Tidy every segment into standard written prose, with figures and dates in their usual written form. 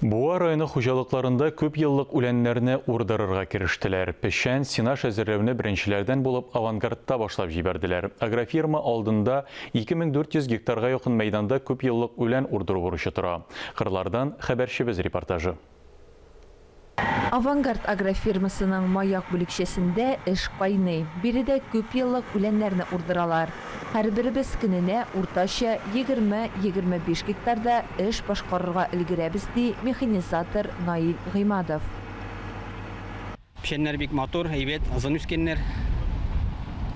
Буа районы хуҗалыкларында күпьеллык үләннәрне урдырырга керештеләр. Печән, сенаж әзерләүне беренчеләрдән булып Авангардта башлап җибәрделәр. Агрофирма алдында 2400 гектарга якын мәйданда күпьеллык үлән урдыру бурычы тора. Кырлардан хәбәрчебез репортажы. Авангард агрофирмасының Маяк бүлекчәсендә эш кайный. Биредә күпьеллык үләннәрне урдыралар. Һәрберебез көненә уртача 20-25 гектарда эш башкарырга өлгерәбез, ди механизатор Наил Гыймадов. Печәннәр бик матур, әйбәт, озын үскәннәр.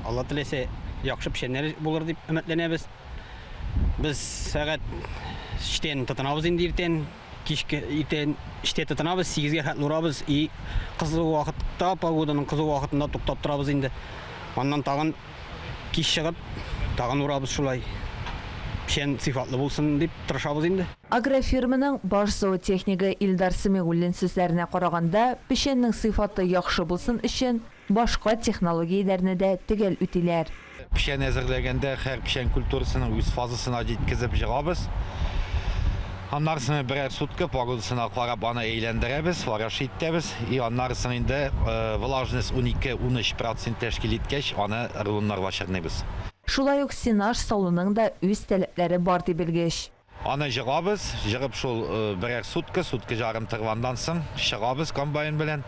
Алла теләсә, яхшы печәннәр булыр дип өметләнәбез. Без сәгать өчтән тотынабыз инде иртән. Кичке иртән эштә тотынабыз, сигезгә хәтле урабыз и кызу вакытта, погоданың кызу вакытында туктап торабыз инде. Аннан тагын кич чыгып, тагын урабыз шулай. Печән сыйфатлы булсын дип тырышабыз инде. Агрофирманың баш зоотехнигы Илдар Сәмигуллин сүзләренә караганда, печәннең сыйфаты яхшы булсын өчен Башка технологияләрне дә төгәл үтиләр. Печән әзерләгәндә һәр печән культурасының үз фазасына җиткезеп җыгабыз. Аннары соң берәр сутка погодасына карап аны әйләндерәбез, вараш итәбез. И аннары соң инде влажность 12-13 процент тәшкил иткәч, аны рулоннарга чорныйбыз. Шулай ук сенаж салуның да үз таләпләре бар, ди белгеч. Аны җыгабыз, җыгып шул берәр сутка, сутка жарым торганнан соң чыгабыз комбайн белән.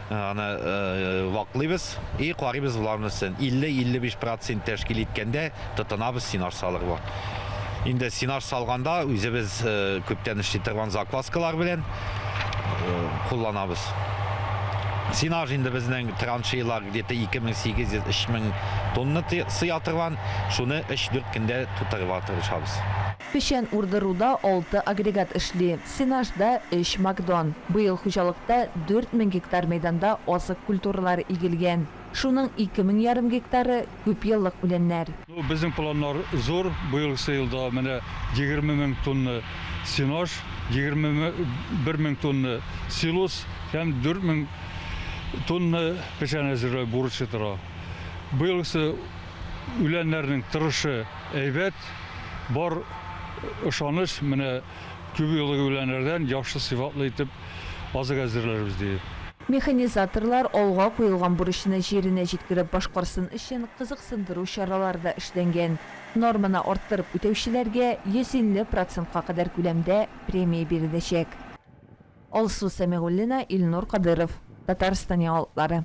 Аны ваклыйбыз и карыйбыз влажностен. 50-55 процент тәшкил иткәндә тотынабыз сенаж салырга. Инде сенаж салганда үзебез күптән эшли торган закваскалар белән кулланабыз. Сенаж инде безнең траншеялар где-то 2800-3000 тонна сыя торган, шуны 3-4 көндә тутырырга тырышабыз. Печән урдыруда алты агрегат эшли, сенажда, өч Макдон. Быел хуҗалыкта 4000 гектар мәйданда азык культуралары игелгән. Шуның 2 мең ярым гектары, күпьеллык үләннәр. Ну, безнең планнар зур. Быелгысы елда менә 20 мең тонна сенаж, 21 мең тонна силос һәм 4 мең тонна печән әзерләү бурычы тора. Быелгысы үләннәрнең торышы әйбәт, бар ышаныч, менә күпьеллык үләннәрдән яхшы сыйфатлы итеп азык әзерләрбез диеп. Механизаторлар алга куелган бурычны җиренә җиткереп башкарсын өчен кызыксындыру чаралары да эшләнгән. Норманы арттырып үтәүчеләргә 150 процентка кадәр күләмдә премия биреләчәк. Алсу Сәмигуллина, Илнур Кадыров, Татарстан яңалыклары.